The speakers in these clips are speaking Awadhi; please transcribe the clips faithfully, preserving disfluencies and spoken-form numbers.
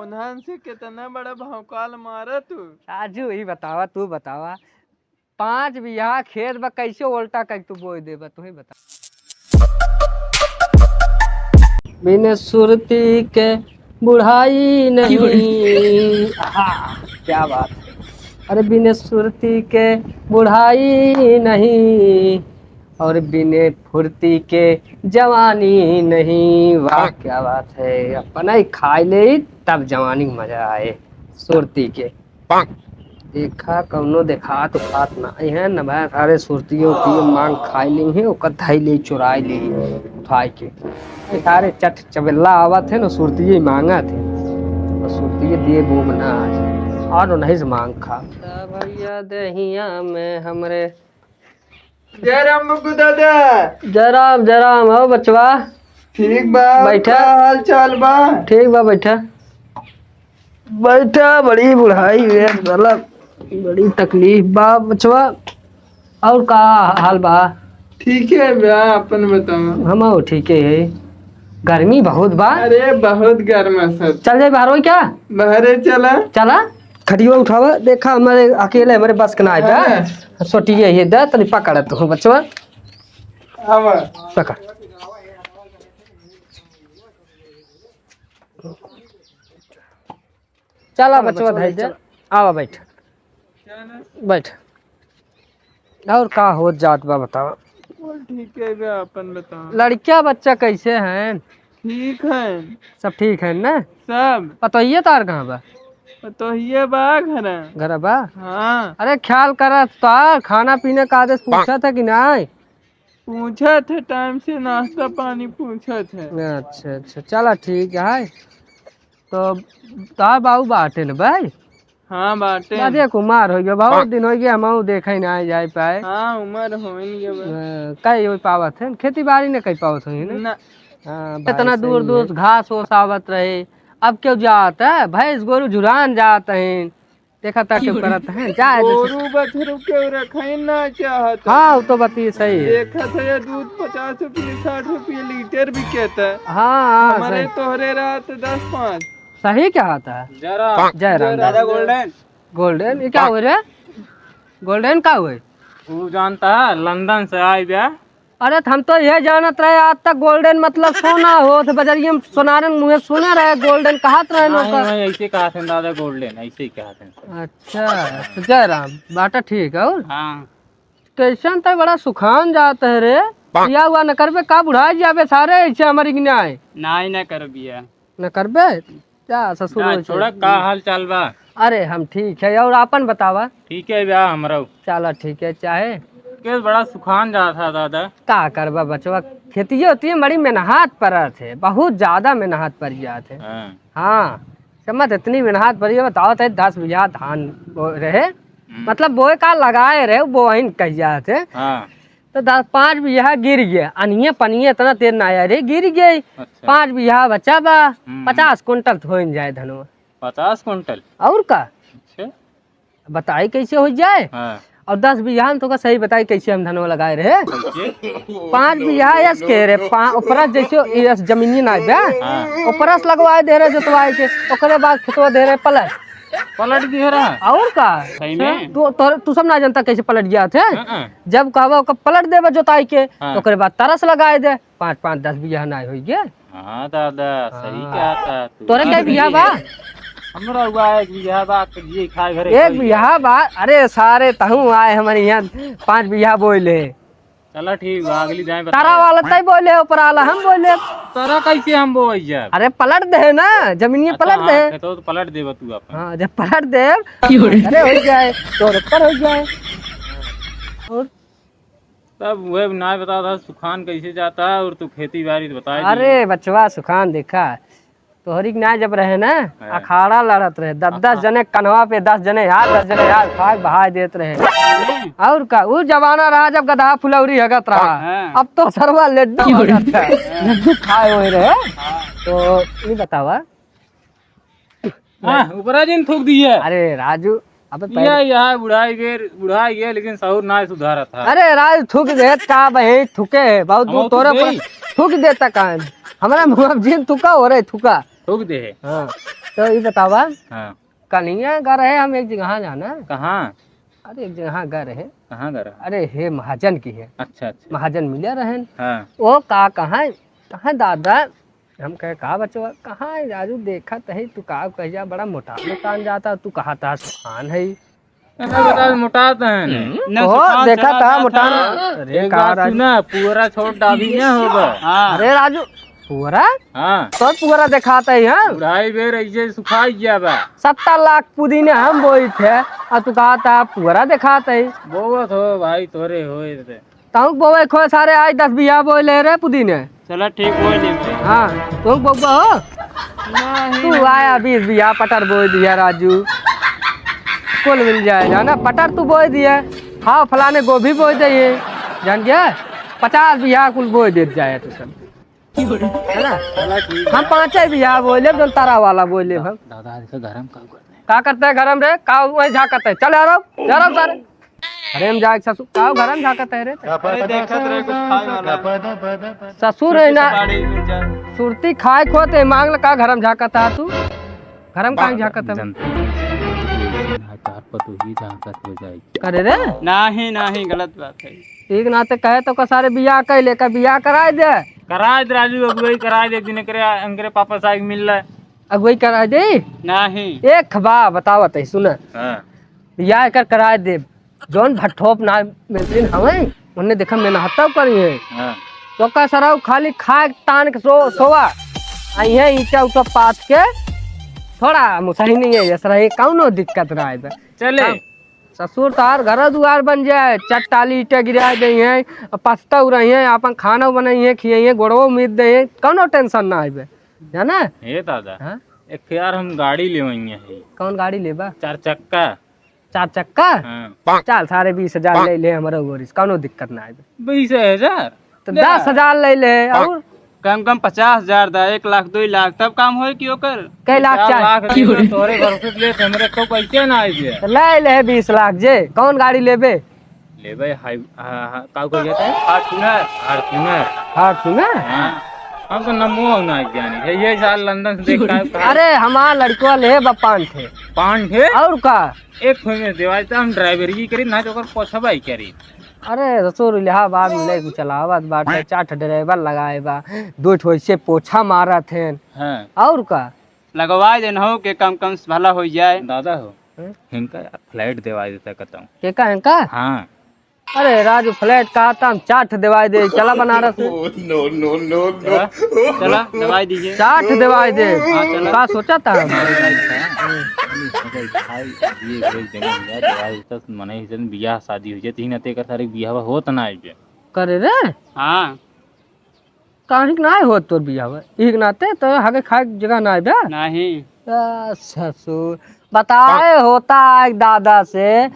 नन्हन से कितना बड़ा भौकाल मारा तू। राजू, ई बतावा, तू बतावा, पाँच बीघा खेत बा, कैसे उल्टा कइ तू बोइ देबा, तू ही बता। बिन सुरती के बुढ़ाई नहीं। आहा, क्या बात है। अरे, बिन सुरती के बुढ़ाई नहीं, और बिन फुर्ती के जवानी नहीं। वाह, क्या बात है। अपना ही खाइ लेई, तब जवानी क मजा आए। सुरती के। देखा, कउनो देखात उखात नाहीं है, न भाई, सारे सुरतियो की मांग खाइ ली है, ओकर धइ ली, चुराइ ली, उठाइ के। ये सारे चट चबेल्ला आवत है, न सुरतिये मांगत है, न सुरतिये दिए बो बना आज, और नहीं से मांग खा। भैया देहिया में हमरे। जय राम बग्गू दादा। जय राम, जय राम। हो बचवा। ठीक बा, बैठा। का हाल चाल बा? ठीक बा, बैठा। बैठा, बड़ी बुढ़ाई है साला, बड़ी तकलीफ बा बचवा। और का हाल बा? ठीक है बा, अपन बताओ। हम ठीक है। गर्मी बहुत बा। अरे बहुत गर्म है सर। चल जाए बाहर, क्या? बाहरे चला। चला। खटिया उठावा, देखा, हमरे अकेले, हमरे बस के नाहीं बा। हाँ। सोटिए ये दे, तनी पकड़ तू, बचवा। आवा। पकड़। चला, चला, बचवा, बचवा, धइ दे। चला। आवा, बैठ। बैठ। और का होत जात बा, बतावा। बोल, ठीक है बे, अपन बतावा। लड़किया बच्चा कैसे हैं? ठीक हैं। सब ठीक हैं ना? सब। पतोहिया तार कहाँ बा? पतोहिया बा घर। घर बा? हाँ। अरे, ख्याल करा, तार खाना पीना का आदेश पूछा था कि नहीं? पूछा था, टाइम से नाश्ता पानी पूछा था। अच्छा, अच्छा, चला, ठीक है। तो तार बाबू बाटे न भाई? हाँ, बाटे। दादी, एक उमर होइ गया, बहुत दिन होइ गया, हमहू देखे ना जाए पाए। हाँ, उमर होइन गया बा। अ, कई होइ पावत है, खेती बाड़ी न कई पावत होइ ना? ना। हाँ, भाई, इतना दूर दूर घास ओस आवत रहे, अब क्यों जात है? भैंस गोरू झुरान जात हैं, देखा था क्यों करत हैं, जाए दे। गोरू बछरू क्यों रखे ना चाहत है। हाँ, वो तो बात ये सही है। देखा था ये दूध पचास रुपये, साठ रुपये लीटर बिकेत है। हाँ, हाँ, हमरे सही। तोहरे रात दस पाँच। सही कहा था। जय राम। जय राम। दादा गोल्डन। गोल्डन, ये क्या हुए रे? गोल्डन का हुए? तू जानता है, लंदन से आए बे। अरे, त हम तो ये जानत रहे, आज तक गोल्डन मतलब सोना होत, बजरिया में सोनारन मुँहे सुने रहे, गोल्डन कहत रहे नहीं, नौका। नहीं, ऐसे कहत हैं दादा, गोल्डन, ऐसे ही कहत हैं। अच्छा, तो जय राम, बाटा ठीक है, और? हाँ। कैसन तै बड़ा सुखान जात है रे? या हुआ न करबे का, बुढ़ाई जाबे सारे, ऐसे हमारी गिनाए। नहीं, न करबिया। न करबे? जा ससुर जा, वैसे। छोड़ा, का हाल चाल बा? अरे, हम ठीक है, और आपन बतावा? ठीक है बा हमरो। चला, ठीक है, चाहे। के बड़ा सुखान जात है दादा। का करबा बचवा, खेती होती है, बड़ी मेहनत परत है, बहुत ज्यादा मेहनत पर जात है। हाँ। हाँ, समझ, इतनी मेहनत पड़ी है, बताओ तो, दस बीघा धान बो-, रहे, हम्म। मतलब बोए का लगाए रहे, बोहिन कह जात है। हाँ। तो दस, पाँच बीघा गिर गया, अनिये पनिये इतना तेज ना आया रे, गिर गई। अच्छा। पाँच बीघा बचा बा, हम्म। पचास कुंटल तो हो ही जाए धनवा। पचास कुंटल? और का? अच्छा। बताई कैसे हो जाए? हाँ। और दस बीघा में तो का सही बताई कैसे हम धनवा लगाए रहे। कैसे? पाँच बीघा यस के रे, पा-, ऊपरा जैसे यस जमीनी ना बे, हाँ। ऊपरा से लगवाए दे रहे जोतवाए के, ओकरे बाद खेतवा दे रहे पलट। पलट दिए रहा? और का? सही में? तू, तोर-, तू सब ना जानता कैसे पलट गया थे? हाँ, हाँ। जब कहबा ओकर पलट देबा जोताई के, हाँ। तो ओकरे बाद तरस लगाए दे, पाँच, पाँच, दस बीघा ना होई गे। हाँ दादा, सही हाँ। कहा था तू। तोरे कै बीघा बा? हमरा हुआ एक बीघा बा, ये खाए घरे एक खाए बीघा बा? अरे सारे तहूँ आए हमारे यहाँ पाँच बीघा बोए ले। चला ठीक बा, अगली दाएं बता। तारा वाला तय बोले, ऊपर वाला हम बोले। तारा कैसे हम बोए यार? अरे पलट दे ना, जमीनिया अच्छा, पलट हाँ, दे। खेतो तो पलट देबा तू अपन। हाँ, जब पलट दे, अरे हो जाए, तोर ऊपर हो जाए। और तब वह ना बता था सुखान कैसे जाता है और तू खेती बाड़ी तो बता ही अरे दिए। बचवा सुखान देखा, तोहरी के ना जब रहे ना, हाँ। अखाड़ा लड़त रहे, दस दस अच्छा। जने कन्हवा पे, दस जने यार, दस जने यार, खाए बहाए देत रहे। हम्म। और का, उ जमाना रहा जब गदहा फुलौरी हगत रहा, हाँ। अब तो सरवा लड्डू हगत है, हाँ। लड्डू खाए हुए रहे। हाँ। तो ये बतावा, हाँ, ऊपरा जिन थूक दिए। अरे राजू, अबे पहले यह, यह बुढ़ाई गे, बुढ़ाई गे, लेकिन सहूर ना सुधारत है। अरे राजू, थूक दे, का बहे, थूके है, बहुत हम दूर तो तोरे पर गई। थूक देता का है? हमरा मुँह में जिन थूका हो रहे, थूका। थूक दे है। हाँ। तो ई बतावा, हाँ। कलिया गा रहे हम एक जगह जाना। कहाँ? अरे एक जगह गा रहे। कहाँ गा रहा? अरे हे महाजन की है। अच्छा, अच्छा। महाजन मिले रहन। हाँ। ओ का कहाँ, कहाँ दादा? हम कहे, "का बचवा, कहाँ है राजू? देखत है तू का कहिया बड़ा मोटा मोटान जाता, तू कहा था सुखान है।" अरे बता, मोटा तो है ने। ना, ओहो, सुखान देखा चला था जाता मोटान। है। अरे एक का बात राजू? सुना, पुअरा छोड़ डाभी ना होगा। हाँ। अरे राजू, पुअरा? हाँ। तो पुअरा देखाता है, हाँ? बुढ़ाई बेर ऐसे सुखाई गया बा। सत्तर लाख पुदीने हम बोई थे, और तू कहा था पुअरा देखाता है। बोवत हो भाई, तोरे होए थे। तहूँ बोवे खो सारे, आज दस बीघा बोए ले रे पुदीने। चला ठीक, बोए लेबे। हाँ, तहूँ बोबा हो? नहीं। तू आया बीस बीघा पटर बोए दिया राजू। कुल मिल जाए, जाना, पटर तू बोए दिए। हाँ, फलाने गोभी बोए दिए। जान गया? पचास बीघा कुल बोए देत जाए तू सब। है ना? चला ठीक हम है। पाँचे बीघा बोए लेब, जौन तारा वाला बोए लेब हम। दादा, आज का गरम का करते हैं? का करते हैं गरम रे? का वही झाँकत है? चल यार, जा रहा हूँ सारे। घरे में जाए ससुर, का घरे में झाँकत है रे? अरे देखत रहे कुछ खाए वाला। ससुर है ना। साड़ी मिल जाए। सुरती खाए खोते मांग ल, का घरे में झाँकत है तू? घरे में काहे झाँकत है? जनता चार पतोही झाँकत हो जाए। करे रे? नाही, नाही, गलत बात है। ठीक नाते कहे तो का सारे बियाह कर ले, का बियाह कराए दे। कराए दे राजू, अगुवाई कराए दे, दिन करे, अंकरे पापा साहब मिल रहा है। अगुवाई कराए दे? नाही। एक बा, बतावत है, सुन। हाँ। बियाह कर कराए दे। जौन भट्ठोप ना मिलतीन हवे, उन्हें देखा मेहनत करी है। हाँ। तो का सरऊ खाली खाए तान के सो, सोवा। आ ये ईंटा उटा पात के थोड़ा मुसही नहीं है, जैसे रहे, कौनो दिक्कत ना आए बे। चले। हाँ। ससुर तार घर दुआर बन जाए, चट्टाली ईंटे गिरा दे हैं, पछताऊ रही हैं, अपन खाना बनाई हैं, खियाई हैं, गोड़वो मीत दे हैं, कौनो tension ना आए बे। जाना? हे दादा, हाँ? एक यार हम गाड़ी लेवइया है। कौन गाड़ी लेबा? चार चक्का। चार चक्का? हाँ। चल, सारे बीस हजार ले ले, हमरा गोरिस, कौनो दिक्कत ना आए। बीस हजार? तो ले। दस हजार ले ले, और? कम कम पचास हजार दा, एक लाख, दो लाख, तब काम होए कि ओकर? कै लाख चार चाहे? लाख दे दो, तोरे घर से ले, हमरे को पैसे ना आए जे। तो ले ले बीस लाख जे, कौन गाड़ी लेबे? लेबे हाई, हाँ, हाँ, का कह जाता है? Fortuner। Fortuner। Fortuner? हाँ। हम तो नमो ना जानी है, ये साल लंदन से देखता है। अरे, हमार लड़कवा ले बा पाँच ठे। पाँच ठे? और का? एक ठो में देवाई तो हम ड्राइवरी करी, ना तो ओकर पोछबाई करी। अरे, ससुर इलाहाबाद में लेके चलावत बाटे, चार ठे ड्राइवर लगाए बा, दो ठो ऐसे पोछा मारत हैं। हाँ। और का? लगवाए देन हो के कम कम से भला हो जाए। दादा हो, हैं? इनका flat देवाई देता कहता हूँ। के का इनका? हाँ। अरे राजू, flat कहा था हम चार ठे देवाई दे, चला बनारस में। Oh, no, no, no, no। चला, चला, देवाई दीजिए। चार ठे देवाई दे। हाँ, चला। का सोचा था? भाई, ये भाई देना भैया, देवाई तो मने ही जन बियाह शादी हो जाए, तीन हते का सारे बियाह होत ना आए। करे रे? हाँ। काहे के नाय होत तोर बियाह? ई के नाते तो हगे खाए के जगह नाय बा? नहीं। आ, ससुर, बताए होता एक दादा से,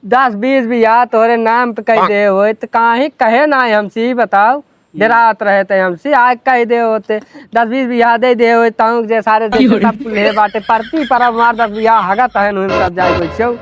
दस बीस बियाह तोरे नाम पे कह दे होए, तो काहे कहे नाय हमसे, ई बताओ। हम्म। डरात रहे थे हमसे, आज कह दे होते, दस बीस बियाह दे दे होए, ताऊ जे सारे देते तब कुल्हे बाटे, परती पर हमार दस बियाह हगत है, नुन सब जाए गइछौ।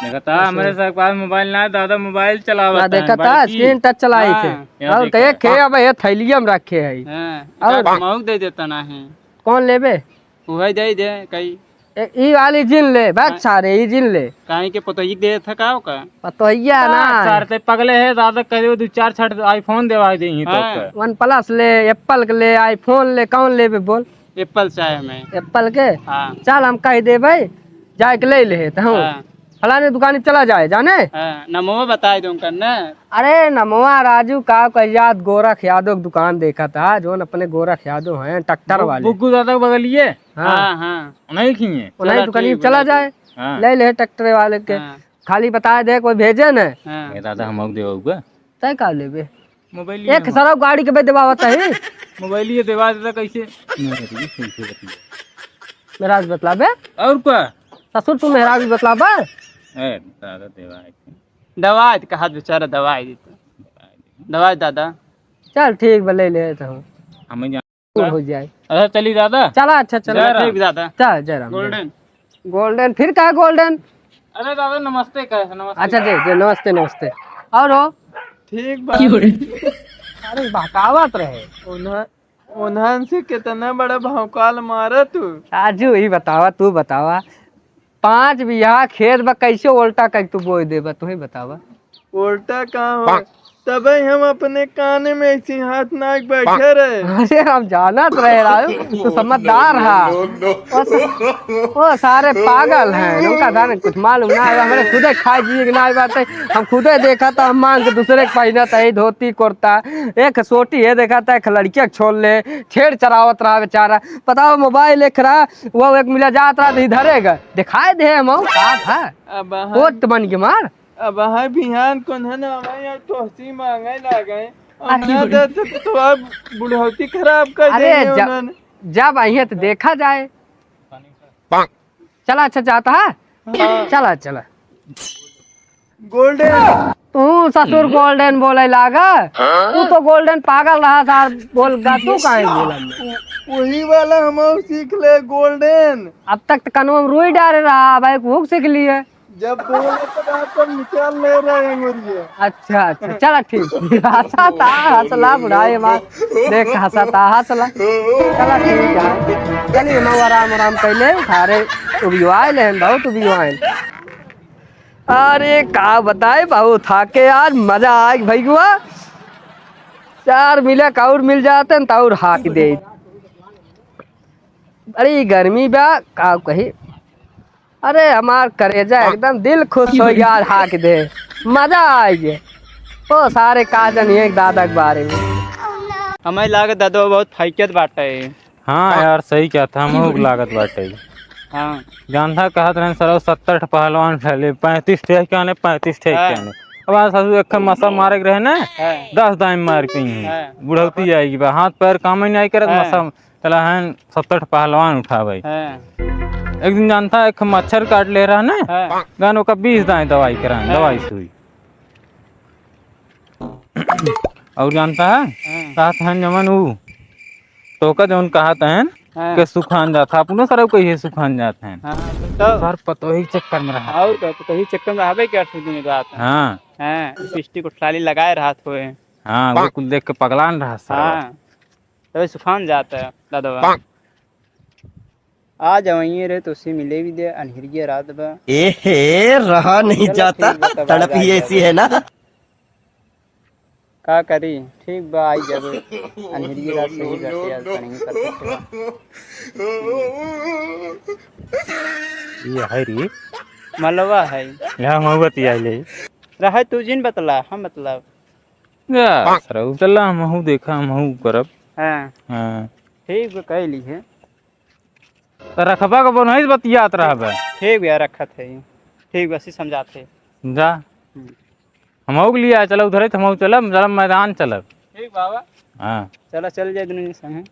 देखा था, हमरे साथ पास मोबाइल ना है, दादा मोबाइल चलावत ना है, देखा था, बड़की। Screen touch चलाई थे। हाँ। यहाँ और देखा। कहे, "खे अब ये थैलिया में रखे है।" हाँ, और का मऊ दे देता ना है। कौन लेबे? उहे दे दे, कई। ए, ई वाली जिन ले, बस हाँ। सारे, ई जिन ले। काहे के पतोही दे था का ओका? पतोहिया ना, ना। सारे ते पगले है, दादा कह दे, दो चार छठ iPhone देवा दे ही तो हाँ। का। OnePlus ले, Apple के ले, iPhone ले, कौन लेबे बोल? Apple चाहे मैं। Apple के? हाँ। चल, हम कह देबै, जाए के ले ले, तो हम हाँ। फलाने दुकान पे चला जाए, जाने? हाँ, नमवा बताए दो उनका ना। अरे, नमवा राजू का कहिया, गोरख यादव के दुकान देखा था, जोन अपने गोरख यादव हैं, tractor बु-, वाले। बुग्गू दादा के बगलिए? हाँ। हाँ, हाँ। उन्हीं की है। उन्हीं चला, दुकान पे ठीक, चला बुला जाए, हाँ। ले ले tractor वाले के। हाँ। खाली बताए दे, कोई भेजे न। हाँ। ए दादा, हम आउ देबा। तय का लेबे? मोबाइल एक सारा गाड़ी के बे देवावत है। मोबाइल ये देवा देता कैसे? मेहरारू कैसे बतिया? मेहरारू बतलाबे? और का? ससुर तू मेहरारू बतलाबे? ए, दादा देवा है। दवाई तो कहा बेचारा दवाई देता। दवाई दादा। चल ठीक बा, ले ले तो हूँ। हमें जा- दूर हो जाए। अच्छा, चली दादा। चला, अच्छा, चला। जय राम। ठीक दादा। चल, जय राम। Golden। Golden, फिर का Golden? अरे दादा, नमस्ते कहे, नमस्ते। अच्छा, जी, जी, नमस्ते, नमस्ते। और हो? ठीक बा। अरे, बहकावत रहे। उन्हें उन्हन से कितना बड़ा भौकाल मारा तू। राजू, ई बतावा, तू बतावा, पाँच बीघा खेत बा, कैसे उल्टा कइ तू बोइ देबा, तू ही बतावा। उल्टा का हो? तबे हम अपने काने में ऐसे हाथ नाक बैठे रहे। अरे, हम जानत रहे राजू, तू समझदार हा। ओ स-, ओ सारे पागल हैं, उनका जाने कुछ मालूम ना है, हमरे खुदे खाए जिए के ना बात है। हम खुदे देखा था, हम मांग के दूसरे के पहिना था, ये धोती कुर्ता, एक सोटी है देखा था, एक लड़किया के छोड़ ले, छेड़ चरावत रहा बेचारा। बताओ, मोबाइल एक रहा, वो एक मिला जात रहा, तो इधरे गए, दिखाए दे हम, का था? अब हाँ। कोट बन के मार। अब हाय बिहान कोन्हन आवे या तोहसी मांगे लागे। अब अरे ना दे तो, तो अब बुढ़ौती खराब कर अरे देंगे जब, उन्होंने। जब आइए तो देखा जाए। चला, अच्छा जाता है? हाँ। चला, चला। गोल्डन। तू ससुर गोल्डन बोले लागा? तू तो गोल्डन पागल रहा था, बोल गा तू काहे बोला? उ-, वही वाला हम सीख ले गोल्डन। अब तक तो कनवा में रुई डारे रहा, अब एक हुक सीख लिए। जब बोले तो बात तब निकाल ले रहे हैं अंगुरिया। अच्छा, अच्छा, चला ठीक। हंसा था, हंसला बुढ़ाए मार। देख, हंसा था, हंसला। चला ठीक है। चलिए, हम आराम, आराम कैले, सारे उबियो आए ले, बहुत उबियो आए। अरे, का बताए, बहुत हाके यार, मजा आए भैया। चार मिले का और मिल जाते हैं, तो और हाक दे। बड़ी गर्मी बा, का कही। अरे हमार करेजा एकदम दिल खुश हो यार, हाक दे, मजा आ गए। ओ सारे का जनिए दादा के बारे में। हमें लागे दादा बहुत फैकत बाटे। हाँ यार, सही कहत है, हमहू के लागत बाटे। हाँ। जानता कहत रहन सरौ सत्तर ठे पहलवान फैले, पैंतीस ठे कहने, पैंतीस ठे हाँ। कहने। अब आज सासू एक मसा मारे के रहे ना, हाँ। दस दाई मार के ही। हाँ। बुढ़ौती आएगी बा, हाथ पैर काम ही नहीं करत, हाँ। मसा चला हन सत्तर ठे पहलवान उठावे। हाँ। एक दिन जानता है, एक मच्छर काट ले रहा ना, हाँ। गन ओका बीस दाई दवाई कराए, हाँ। दवाई सुई। और जानता है, हाँ। कहत हैं जमन ऊ, तोका जौन कहत हैं, हाँ। के सुखान जात है, अपनो सरौ कहिए सुखान जात हैं। हाँ, तो सर पतोही चक्कर में रहा। और का, पतोही चक्कर में रहबे क्या, दिन रात। हाँ। हाँ, लिपस्टिक उठलाली लगाए रहत होए। हाँ, वो कुल देख के पगलान रहा सर। हाँ। तबे सुखान जात है, दादवा। आ जाओ, यहीं रहे, तो उससे मिले भी दे, अनहरिया रात बा। एहे, रहा नहीं चलो, जाता, ठीक बा, तब तड़प आ ही जाए, ऐसी आ है ना। का करी, ठीक बा, आई जाबे। अनहरिया रात सही बाटे, आज पढ़ाई कर सकते हो। ये है रे। मलवा है। यहाँ महुआ तिया ले। रहे तू जिन बतला, हम मतलब। या, सरऊ चला, हमहू देखा, हमहू करब। हाँ। हाँ। ठीक बा, कह ली है। त रखबा के बोनहिस बतियात रहबे। ठीक बा, रखत है। ठीक बा, सी समझात है। जा। हम्म। हमहू के लिए आए, चला उधरे, त हमहू चलब, चलब मैदान चलब। ठीक बाबा। हाँ। चला, चल जाए दुनू संगे।